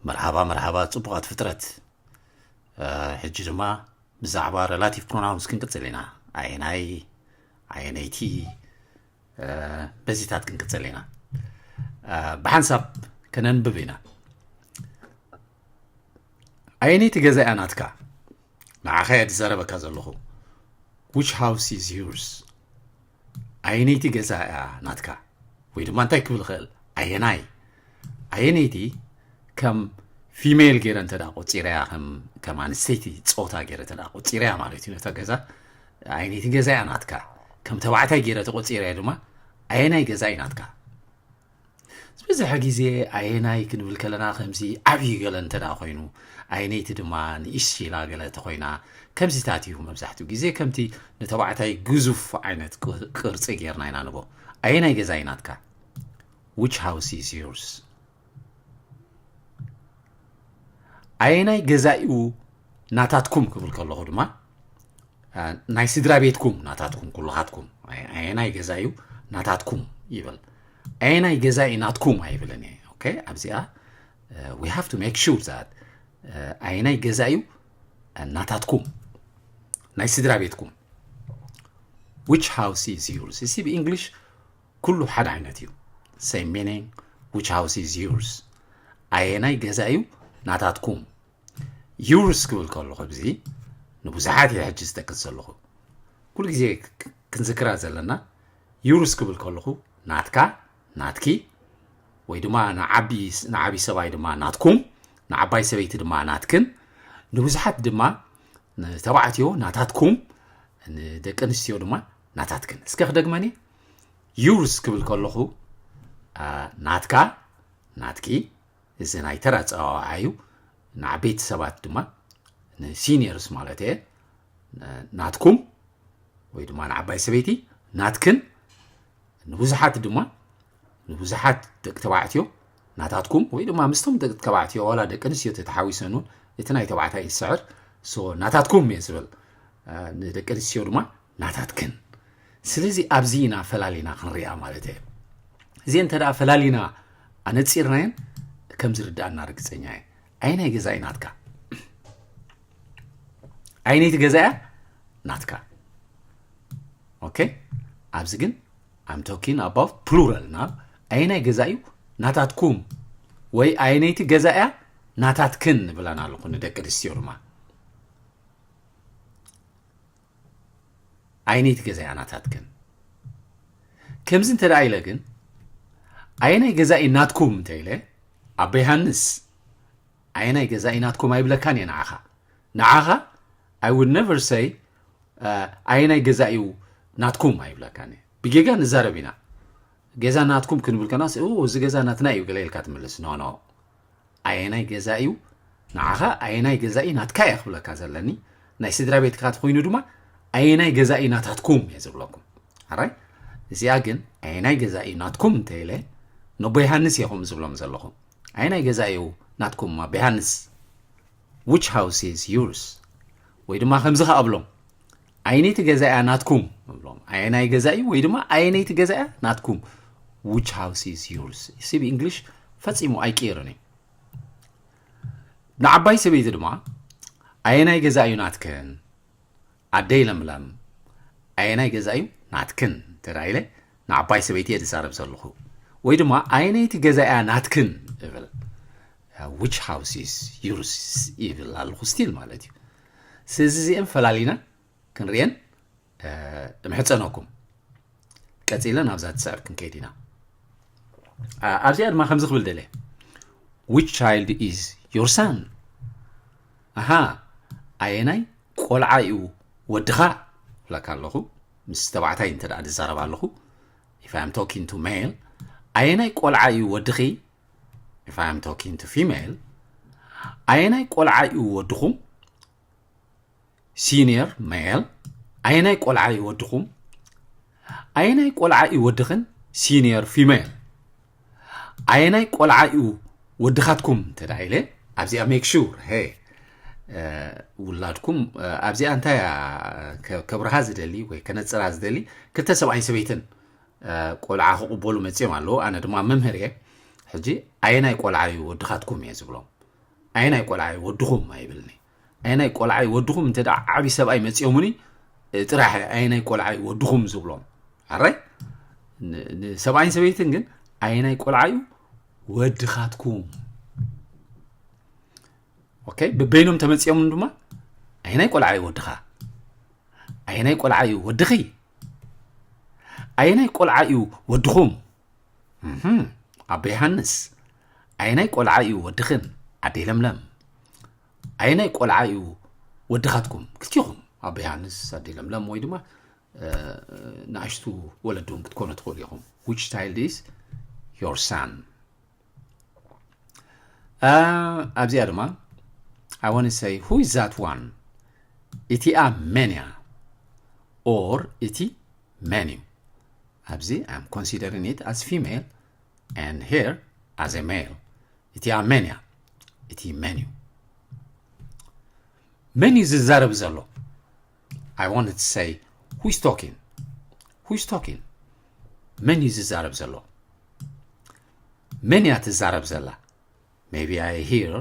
መርሓባ መርሓባ ጽቡቓት ፍጥረት። ሕጂ ድማ ብዛዕባ ሬላቲቭ ፕሮናውንስ ክንቅጽል ኢና። ኣየናይ፣ ኣየነይቲ፣ በዚታት ክንቅጽል ኢና። ብሓንሳብ ከነንብብ ኢና። ኣየነይቲ ገዛ እያ ናትካ? ንዓኻ እየ ዝዛረበካ ዘለኹ። Which house is yours? ኣየነይቲ ገዛ እያ ናትካ? ወይ ድማ እንታይ ክብል ይኽእል? ኣየናይ፣ ኣየነይቲ ከም ፊሜል ገይረ እንተ ደኣ ቆጺረያ፣ ከም፣ ከም ኣንስተይቲ ጾታ ገይረ እንተ ደኣ ቆጺረያ ማለት እዩ። ነታ ገዛ ኣየነይቲ ገዛ እያ ናትካ? ከም ተባዕታይ ገይረ ተቆጺረያ ድማ ኣየናይ ገዛ እዩ ናትካ? ዝበዝሐ ግዜ ኣየናይ ክንብል ከለና ከምዚ ዓብዪ ገለ እንተ ደኣ ኮይኑ፣ ኣየነይቲ ድማ ንእሽቲ ኢላ ገለ እንተኾይና፣ ከምዚታት እዩ መብዛሕትኡ ግዜ ከምቲ ንተባዕታይ ግዙፍ ዓይነት ቅ-፣ ቅርጺ ጌርና ኢና ንቦ። ኣየናይ ገዛ እዩ ናትካ? Which house is yours? ኣየናይ ገዛ እዩ ናታትኩም ክብል ከለኹ ድማ፣ አ፣ ናይ ስድራ ቤትኩም ናታትኩም፣ ኩልኻትኩም። ኣየ-፣ ኣየናይ ገዛ እዩ ናታትኩም ይብል። ኣየናይ ገዛ እዩ ናትኩም ኣይብልን እየ። ኦኬ፣ ኣብዚኣ፣ እ፣ we have to make sure that፣ እ፣ ኣየናይ ገዛ እዩ፣ እ፣ ናታትኩም፣ ናይ ስድራ ቤትኩም። Which house is yours? እዚ ብእንግሊሽ ኩሉ ሓደ ዓይነት እዩ። Same meaning, which house is yours? ኣየናይ ገዛ እዩ ናታትኩም? Yours ክብል ከለኹ፣ እዚ ንብዙሓት እየ ሕጂ ዝጠቅስ ዘለኹ። ኩሉ ግዜ ክ-፣ ክንዝክራ ዘለና፣ yours ክብል ከለኹ ናትካ፣ ናትኪ፣ ወይ ድማ ንዓቢ፣ ንዓቢ ሰብኣይ ድማ ናትኩም፣ ንዓባይ ሰበይቲ ድማ ናትክን፣ ንብዙሓት ድማ፣ ንተባዕትዮ ናታትኩም፣ ንደቂ ኣንስትዮ ድማ ናታትክን። እስከ ክደግመኒ፣ yours ክብል ከለኹ፣ አ፣ ናትካ፣ ናትኪ፣ እዚ ናይ ተራ ኣጸዋውዓ እዩ። ንዓበይቲ ሰባት ድማ፣ ንሲኒየርስ ማለት እየ፣ ን-፣ ናትኩም ወይ ድማ ንዓባይ ሰበይቲ ናትክን፣ ንብዙሓት ድማ፣ ንብዙሓት ደቂ ተባዕትዮ ናታትኩም ወይ ድማ ምስቶም ደቂ ተባዕትዮ ዋላ ደቂ ኣንስትዮ ተተሓዊሰን እውን እቲ ናይ ተባዕታይ ይስዕር። ሶ ናታትኩም እየ ዝብል፣ እ፣ ንደቂ ኣንስትዮ ድማ ናታትክን። ስለዚ ኣብዚ ኢና ፈላሊና ክንሪኣ ማለት እየ። እዚ እንተ ደኣ ፈላሊና ኣነጺርናየን ከም ዝርድኣና ርግጸኛ እየ። ኣየናይ ገዛ እዩ ናትካ? ኣየነይቲ ገዛ እያ ናትካ? ኦኬ፣ ኣብዚ ግን I'm talking about plural now። ኣየናይ ገዛ እዩ ናታትኩም ወይ ኣየነይቲ ገዛ እያ ናታትክን ንብለን ኣለኹ ንደቂ ኣንስትዮ ድማ። ኣየነይቲ ገዛ እያ ናታትክን? ከምዚ እንተ ደኣ ኢለ ግን ኣየናይ ገዛ እዩ ናትኩም እንተ ኢለ፣ ኣቦ ዮሃንስ፣ ኣየናይ ገዛ እዩ ናትኩም ኣይብለካን እየ ንዓኻ። ንዓኻ I would never say፣ እ፣ ኣየናይ ገዛ እዩ ናትኩም ኣይብለካን እየ። ብጌጋ ንዛረብ ኢና። ገዛ ናትኩም ክንብል ከናስ፣ "ኦ፣ እዚ ገዛ ናትና እዩ" ገለ ኢልካ ትምልስ። ኖ፣ ኖ። ኣየናይ ገዛ እዩ ንዓኻ፣ ኣየናይ ገዛ እዩ ናትካ እየ ክብለካ ዘለኒ። ናይ ስድራ ቤትካ ተኾይኑ ድማ ኣየናይ ገዛ እዩ ናታትኩም እየ ዝብለኩም። ኣራይ፣ እዚኣ ግን ኣየናይ ገዛ እዩ ናትኩም እንተ ኢለ፣ ነቦ ዮሃንስ እየ ከምኡ ዝብሎም ዘለኹ። ኣየናይ ገዛ እዩ ናትኩም፣ ኣቦ ዮሃንስ? Which house is yours? ወይ ድማ ከምዚ ከኣ እብሎም፣ ኣየነይቲ ገዛ እያ ናትኩም? እብሎም፣ ኣየናይ ገዛ እዩ ወይ ድማ ኣየነይቲ ገዛ እያ ናትኩም? Which house is yours? እዚ ብእንግሊሽ ፈጺሙ ኣይቅይርን እዩ። ንዓባይ ሰበይቲ ድማ ኣየናይ ገዛ እዩ ናትክን? ኣደይ ለምለም፣ ኣየናይ ገዛ እዩ ናትክን እንተ ደኣ ኢለ፣ ንዓባይ ሰበይቲ እየ ዝዛረብ ዘለኹ። ወይ ድማ ኣየነይቲ ገዛ እያ ናትክን እብል። Which house is yours ይብል ኣለኹ ስቲል ማለት እዩ። ስለዚ እዚአን ፈላሊና ክንርእየን፣ እ፣ እምሕጸነኩም። ቀጺለ ናብዛ ትስዕብ ክንከይድ ኢና። ኣ-፣ ኣብዚኣ ድማ ከምዚ ክብል ደልየ። Which child is your son? ኣሃ፣ ኣየናይ ቆልዓ እዩ ወድኻ? እብለካ ኣለኹ። ምስ ተባዕታይ እንተ ደኣ ዝዛረብ ኣለኹ። If I am talking to male፣ ኣየናይ ቆልዓ እዩ ወድኺ? If I am talking to female፣ ኣየናይ ቆልዓ እዩ ወድኹም? ሲኒየር ሜል፣ ኣየናይ ቆልዓ እዩ ወድኹም? ኣየናይ ቆልዓ እዩ ወድኽን? ሲኒየር ፊሜል። ኣየናይ ቆልዓ እዩ ወድኻትኩም እንተ ደኣ ኢለ፣ ኣብዚኣ ሜክ ሹር፣ ሄ፣ እ፣ ውላድኩም፣ እ፣ ኣብዚኣ እንታይ እያ ከ-፣ ከብርሃ ዝደሊ ወይ ከነጽራ ዝደሊ፣ ክልተ ሰብኣይን ሰበይትን፣ እ፣ ቆልዓ ክቕበሉ መጺኦም ኣለዉ። ኣነ ድማ መምህር እየ። ሕጂ ኣየናይ ቆልዓ እዩ ወድኻትኩም እየ ዝብሎም። ኣየናይ ቆልዓ እዩ ወድኹም ኣይብልኒ። ኣየናይ ቆልዓ እዩ ወድኹም እንተ ደኣ ዓቢ ሰብኣይ መጺኦምኒ ጥራሕ ኣየናይ ቆልዓ እዩ ወድኹም ዝብሎም። ኣራይ ንሰብኣይን ሰበይትን ግን ኣየናይ ቆልዓ እዩ ወድኻትኩም። ኦኬ፣ ብበይኖም ተመጺኦምን ድማ ኣየናይ ቆልዓ እዩ ወድኻ፣ ኣየናይ ቆልዓ እዩ ወድኺ፣ ኣየናይ ቆልዓ እዩ ወድኹም። ኣቦ ዮሃንስ፣ ኣየናይ ቆልዓ እዩ ወድኽን ኣደይ ለምለም? ኣየናይ ቆልዓ እዩ ወድኻትኩም ክልቲኹም? ኣቦ ዮሃንስ፣ ኣደይ ለምለም ወይ ድማ ንኣሽቱ ወለድኩም ክትኮኑ ትኽእሉ ኢኹም። Which child is your son? ኣብዚኣ ድማ I want to say, who is that one? እቲኣ መን እያ? Or እቲ መን እዩ? ኣብዚ I'm considering it as female and here as a male። እቲኣ መን እያ? እቲ መን እዩ? መን እዩ ዝዛረብ ዘሎ? I wanted to say, who is talking? Who is talking? መን እዩ ዝዛረብ ዘሎ? መን እያ ትዛረብ ዘላ? Maybe I hear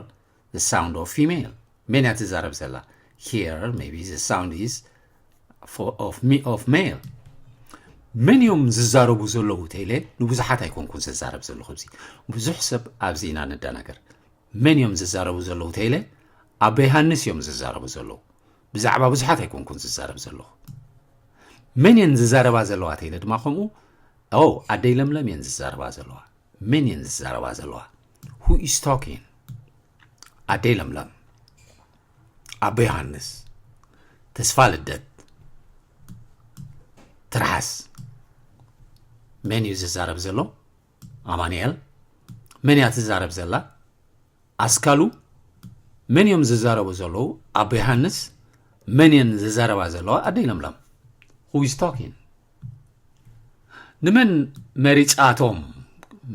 the sound of female. መን እያ ትዛረብ ዘላ? Here, maybe the sound is for, of, me, of male. መን እዮም ዝዛረቡ ዘለዉ ተይለ ንብዙሓት ኣይኮንኩን ዝዛረብ ዘለኹ። እዚ ብዙሕ ሰብ ኣብዚ ኢና ንደናገር። መን እዮም ዝዛረቡ ዘለዉ ተይለ ኣቦ ዮሃንስ እዮም ዝዛረቡ ዘለዉ። ብዛዕባ ብዙሓት ኣይኮንኩን ዝዛረብ ዘለኹ። መን እየን ዝዛረባ ዘለዋ ተይለ ድማ ከምኡ ኦ ኣደይ ለምለም እየን ዝዛረባ ዘለዋ። መን እየን ዝዛረባ ዘለዋ? Who is talking? ኣደይ ለምለም፣ ኣቦ ዮሃንስ፣ ተስፋ ልደት፣ ትርሓስ። መን እዩ ዝዛረብ ዘሎ? ኣማንኤል። መን እያ ትዛረብ ዘላ? ኣስካሉ። መን እዮም ዝዛረቡ ዘለዉ? ኣቦ ዮሃንስ። መን እየን ዝዛረባ ዘለዋ? ኣደይ ለምለም። Who is talking? ንመን መሪጻቶም?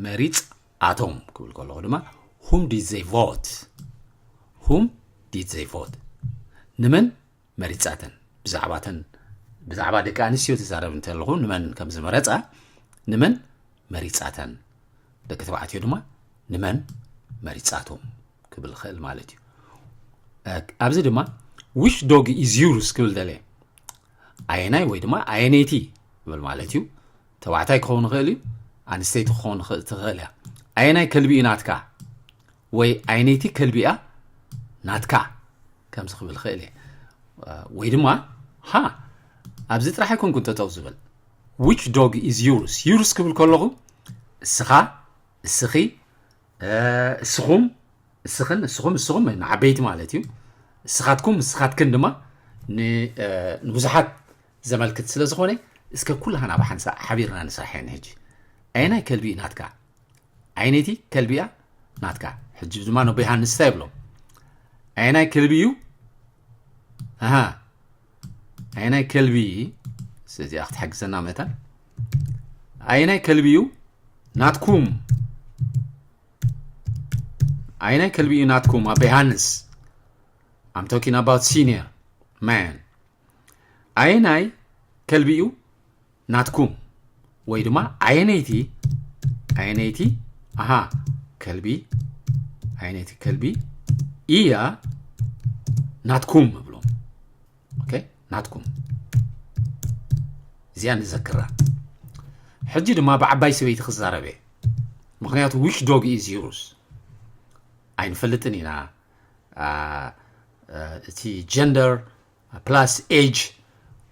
መሪጻቶም ክብል ከለኹ ድማ whom did they vote? Whom did they vote? ንመን መሪጻተን? ብዛዕባተን፣ ብዛዕባ ደቂ ኣንስትዮ ትዛረብ እንተለኹ ንመን ከም ዝመረጻ፣ ንመን መሪጻተን? ደቂ ተባዕትዮ ድማ ንመን መሪጻቶም ክብል ይኽእል ማለት እዩ። ኣብዚ ድማ which dog is yours ክብል ደለ ኣየናይ ወይ ድማ ኣየነይቲ ክብል ማለት እዩ። ተባዕታይ ክኸውን ይኽእል እዩ፣ ኣንስተይቲ ክኸውን ትኽእል እያ። ኣየናይ ከልቢ እዩ ናትካ ወይ ኣየነይቲ ከልቢ እያ ናትካ ከምዚ ክብል ይኽእል እየ። ወይ ድማ ሃ ኣብዚ ጥራሕ ኣይኮንኩን ጠጠው ዝብል which dog is yours? Yours ክብል ከለኹ እስኻ፣ እስኺ፣ እስኹም፣ እስኽን፣ እስኹም፣ እስኹም ንዓበይቲ ማለት እዩ። እስኻትኩም፣ እስኻትክን ድማ ንብዙሓት ዘመልክት ስለ ዝኾነ እስከ ኩላህና ብሓንሳእ ሓቢርና ንስራሕ እየን። ሕጂ ኣየናይ ከልቢ እዩ ናትካ? ኣየነይቲ ከልቢ እያ ናትካ? ሕጂ ድማ ነቦ ዮሃንስ እንታይ ይብሎም? ኣየናይ ከልቢ እዩ? ኣሃ ኣየናይ ከልቢ? እዚኣ ክትሕግዘና መእታ ኣየናይ ከልቢ እዩ ናትኩም? ኣየናይ ከልቢ እዩ ናትኩም? ኣቦ ዮሃንስ፣ I'm talking about senior man። ኣየናይ ከልቢ እዩ ናትኩም? ወይ ድማ ኣየነይቲ፣ ኣየነይቲ ኣሃ ከልቢ፣ ኣየነይቲ ከልቢ እያ ናትኩም እብሎም። ኦኬ፣ ናትኩም። እዚኣ ንዘክራ። ሕጂ ድማ ብዓባይ ሰበይቲ ክዛረበ፣ ምክንያቱ which dog is yours ኣይንፈልጥን ኢና። እቲ gender plus age,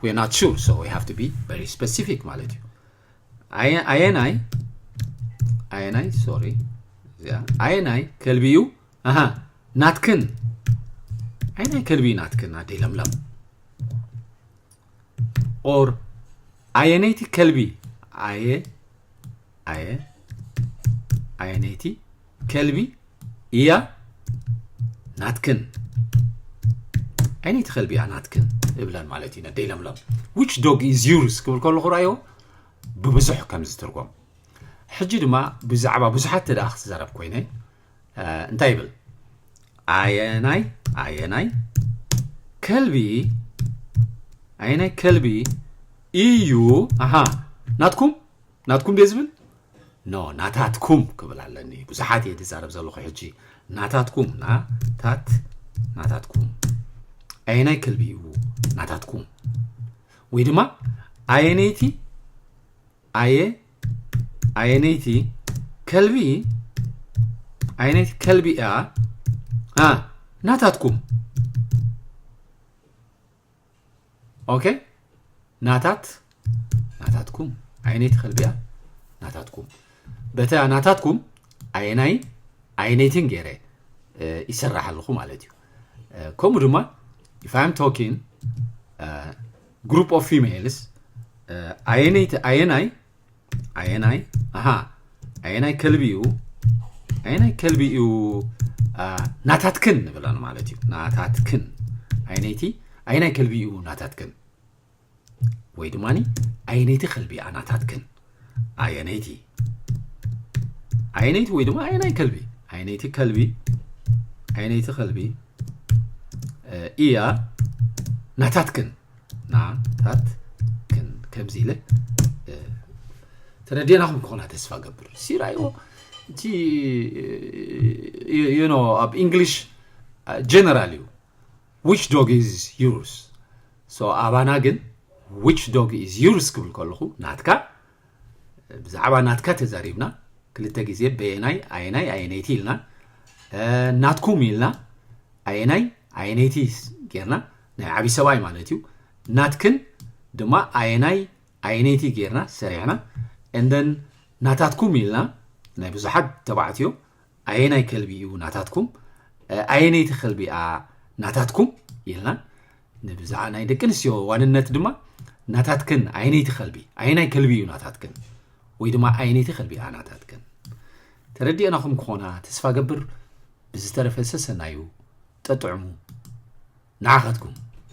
we're not sure, so we have to be very specific ማለት እዩ። ኣየናይ፣ ኣየናይ፣ sorry፣ ኣየናይ ከልቢ እዩ? ኣሃ ናትክን። ኣየናይ ከልቢ እዩ ናትክን ኣደይ ለምለም? Or ኣየነይቲ ከልቢ? ኣየ ኣየ ኣየነይቲ ከልቢ እያ ናትክን? ኣየነይቲ ከልቢ እያ ናትክን እብለን ማለት እዩ ነደይ ለምለም። Which dog is yours ክብል ከለኹ ራእዮ ብብዙሕ ከም ዝትርጎም። ሕጂ ድማ ብዛዕባ ብዙሓት ተደኣ ክዛረብ ኮይነ እንታይ ይብል? ኣየናይ ኣየናይ ከልቢ ኣየናይ ከልቢ እዩ? ኣሃ ናትኩም ናትኩም ድየ ዝብል? ኖ ናታትኩም ክብል ኣለኒ። ብዙሓት እየ ዝዛረብ ዘለኹ ሕጂ። ናታትኩም ናታት ናታትኩም ኣየናይ ከልቢ እዩ ናታትኩም? ወይ ድማ ኣየነይቲ ኣየ ኣየነይቲ ከልቢ ኣየነይቲ ከልቢ እያ ናታትኩም? ኦኬ ናታት ናታትኩም ኣየነይቲ ከልቢ እያ ናታትኩም? በታ ናታትኩም ኣየናይ ኣየነይትን ገይረ ይሰራሕ ኣለኹ ማለት እዩ። ከምኡ ድማ if I'm talking group of females ኣየነይቲ ኣየናይ ኣየናይ ኣሃ ኣየናይ ከልቢ እዩ ኣየናይ ከልቢ እዩ ናታትክን ንብለን ማለት እዩ። ናታትክን ኣየነይቲ ኣየናይ ከልቢ እዩ ናታትክን? ወይ ድማ ኣየነይቲ ከልቢ እያ ናታትክን? ኣየነይቲ ኣየነይቲ ወይ ድማ ኣየናይ ከልቢ ኣየነይቲ ከልቢ ኣየነይቲ ከልቢ እያ ናታትክን ናታትክን ከምዚ ኢለ ተረዲእናኹም ክኾና ተስፋ ገብር። ሲራዮ እቲ you know ኣብ English general እዩ which dog is yours? So ኣባና ግን which dog is yours ክብል ከለኹ ናትካ ብዛዕባ ናትካ ተዛሪብና ክልተ ግዜ በየናይ ኣየናይ ኣየነይቲ ኢልና ናትኩም ኢልና ኣየናይ ኣየነይቲ ጌርና ናይ ዓብይ ሰብኣይ ማለት እዩ። ናትክን ድማ ኣየናይ ኣየነይቲ ጌርና ሰሪሕና and then ናታትኩም ኢልና ናይ ብዙሓት ተባዕትዮ ኣየናይ ከልቢ እዩ ናታትኩም ኣየነይቲ ከልቢ እያ ናታትኩም ኢልና ንብዛዕ ናይ ደቂ ኣንስትዮ ዋንነት ድማ ናታትክን ኣየነይቲ ከልቢ ኣየናይ ከልቢ እዩ ናታትክን ወይ ድማ ኣየነይቲ ከልቢ እያ ናታትክን? ተረዲእናኹም ክኾና ተስፋ ገብር። ብዝተረፈ ሰሰናዩ ጠጥዕሙ ንዓኸትኩም